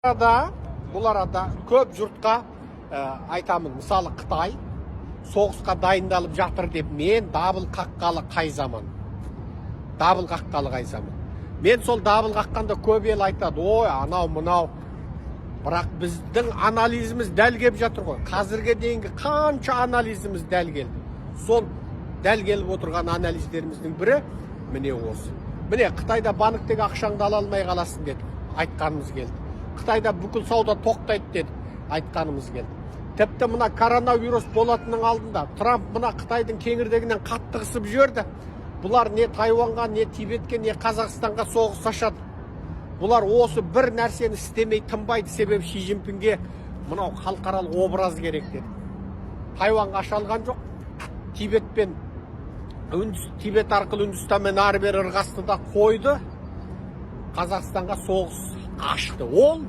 Бұл арада көп жұртқа айтамын, мысалы, Қытай соғысқа дайындалып жатыр деп мен дабыл қаққалы қай заман, дабыл қаққалы қай заман. Мен сол дабыл қаққанда көп ел айтады: «Ой, анау мынау бірақ біздің анализіміз дәл келіп жатыр ғой. Қазірге дейінгі қанша анализіміз дәл келді. Сол дәл келіп отырған анализдеріміздің бірі міне осы. Міне, Қытайда банктегі ақшаңды ала алмай қаласың дедік, айтқанымыз келді. Қытайда бүкіл сауда тоқтайды дедік, айтқанымыз келді. Тіпті мына коронавирус болатынның алдында Трамп мына Қытайдың кеңірдегінен қатты қысып жіберді. Бұлар не Тайваньға, не Тибетке, не Қазақстанға соғыс ашады. Бұлар осы бір нәрсені істемей тынбайды, себебі Ши Цзиньпинге мынау халықаралық образ керек деді. Тайваньға аша алған жоқ. Тибетпен Тибет арқылы Үндістанмен ары бері ырғасты да қойды. Қазақстанға соғыс ашты. Ол не